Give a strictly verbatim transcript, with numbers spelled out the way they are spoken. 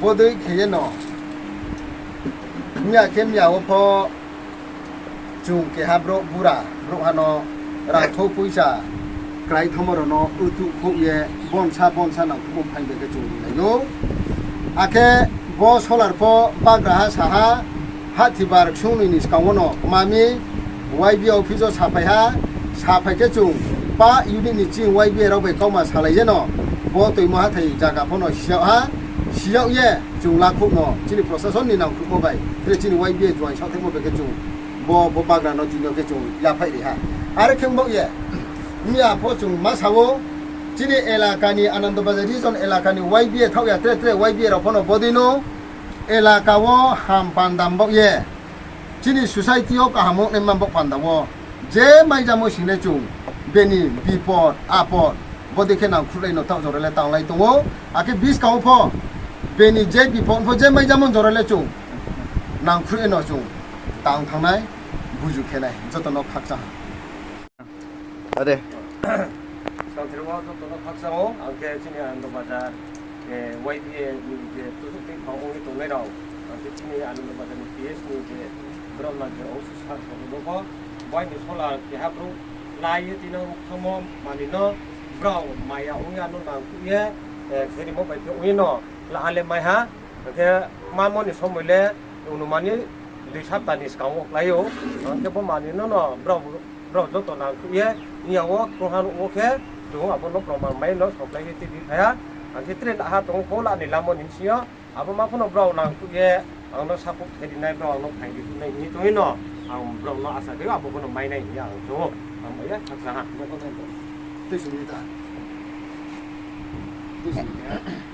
Bodei khe ye no, miya khe miya wo pho chung keha brouh bura, brouhha no rangthou poicha krai thamo rao no utuh khouh ye bonsa bonsa nangkhruhmo phaing bai khe chung rilai ou. Akhe bo solar pho bagraha saha, hahthi bar ksung noi ni skang wo no kma mi Y B A office wo saphai ha, saphai khe chung pa unit ni chini Y B A rao bai kauma salai ye no, bo toimo hathái zaga pho no siyag ha, siyag ye chung lakhouh no chini prosason ni nangkhruhmo bai, tre chini Y B A joaing saohthaimo bai khe chung bo, bo bagra no tini yo khe chung yaphaih ri ha. Are khe ong baoh ye, miya pho chung ma sa ou, chini elaka ni Anando Bazar region elaka ni Y B A thaoh ya tre tre Y B A rao pho no bodei no elaka wo ham panda baoh ye, chini society yo kaham ong naima baoh panda wo, je maijamo sing le chung, beni bipod apod, bodei khe nangkhruhlai no taoh jora le tanglai tong ou, akhe buskang wo pho, beni je bipod pho je maijamo jora le chung, nangkhruh ye no chung, tang thanng nai, buju khe nai, joto no khakchang ha. Are. Skangther wo joto no khakchang ou, ang khe chini Anando Bazar, eh, Y B A ni je tusuh tei phang ong ye tongnai rao, ang khe chini Anando Bazar ni P S ni je bromna je ongsu sa sa no pho, bai ni solar keha brouh lai ye tini thangmo manoi no brao maya ong ya no nangkhruh ye, eh, khe rimo bai khe ong ye no laha le mai ha, ang khe mamo ni somoi le onumani dui sapta ni skang wo klái ou, ang khe bo manoi no no brao brao joto nangkhruh ye, iya wo krungha nuh wo khe, chung abo no proman mai no supply ye tei di phai ha. Ang khe tre laha tong pho la ni lamo ni sing yo, abo ma pho no brao nangkhruh ye, ang no support khe ri nai, brao ang no phaing ri nai hing ye tong ye no, ang brao no asa khe abo pho no mai nai hing ye ang chung ou, ang bai ye khakchang ha. Tei sung ni ta. Tei sung ni ta.